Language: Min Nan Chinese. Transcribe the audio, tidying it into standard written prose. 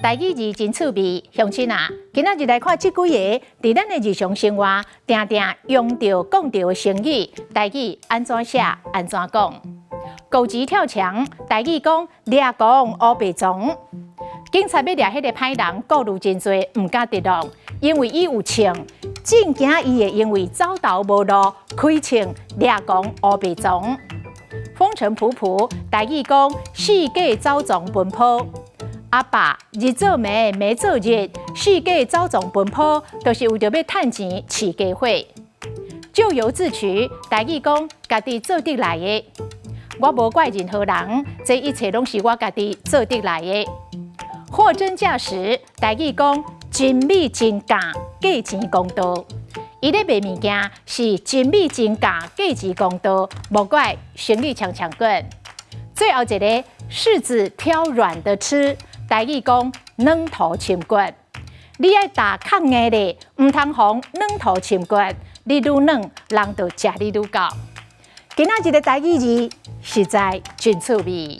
台語字真趣味，鄉親啊，今仔日來看這幾個佇咱的日常生活定定用著講著的成語，台語按怎寫，按怎講？狗急跳牆，台語講掠狂烏白撞。警察欲掠彼個歹人，顧慮真濟，毋敢直落，因為伊有槍，真驚伊會因為走投無路，開槍掠狂烏白撞。風塵僕僕，台語講四界走傱奔波。阿爸日做暝，暝做日，四界走傱奔波，就是為著欲趁錢飼家伙。咎由自取，台語講家己做得來的。我無怪任何人，這一切攏是我家己做得來的。貨真價實，台語講真美真價，價錢公道。伊咧賣物件是真美真價，價錢公道，莫怪生意強強滾。最後一個，柿子挑軟的吃。台語講軟塗深掘，你愛踏較硬的，毋通予軟塗深掘。你愈軟，人就食你愈厚。今仔日的台語字實在真趣味。